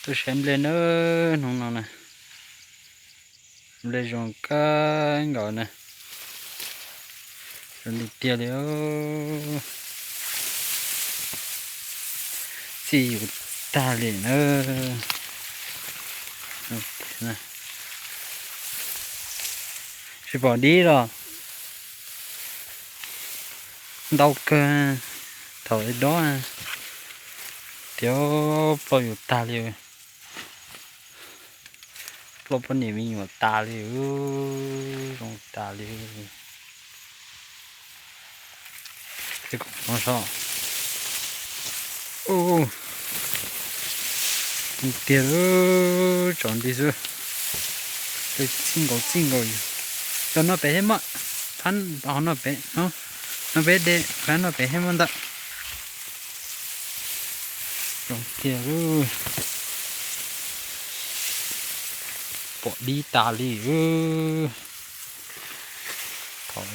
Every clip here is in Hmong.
Tuaj saib nplej na, hnub no na, nplej zoo kawg nkaus na, zoo li tiag li. Txij yus tag li na. Tsis pom dib los ntau kawg, thaum dob tias ploj yus tag li, ploj poj niam me nyuam tas li, zoo tas li. Tiag, tsom nti xwb, txij nkaus txij nkaus. Cov no pem thiab mas, phab hauv no pem, no pem de, phab no pem thiab mas ntawm. Zoo tiag, pom dib tas li. Thaum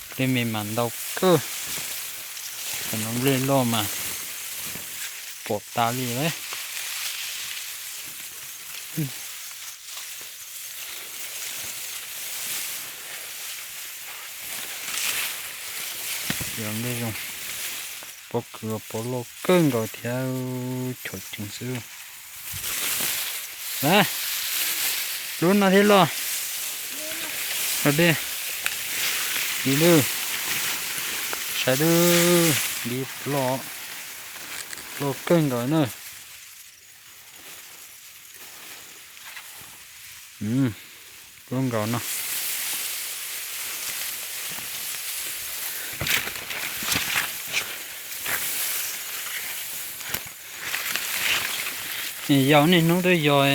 nplej me mas ntau kawg, thaum no nplej loj mas pom tas li lawm. Yog nplej zoo, pob kws pob loj kawg nkaus thiab, chom ceev xwb. Lub no thiab loj, los dej, dib lwj, saib lwj, dib loj, loj kawg nkaus na. Lub nkaus no. Yog niaj hnub twb yog,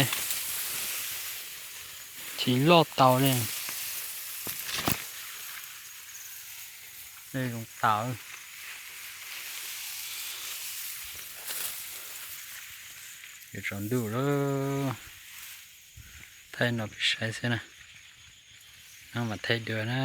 tsis loj tau li. Zoo tas, yuav tsaus ntuj lawm. Thaij no peb saib xwb na, no mas thaij dua na.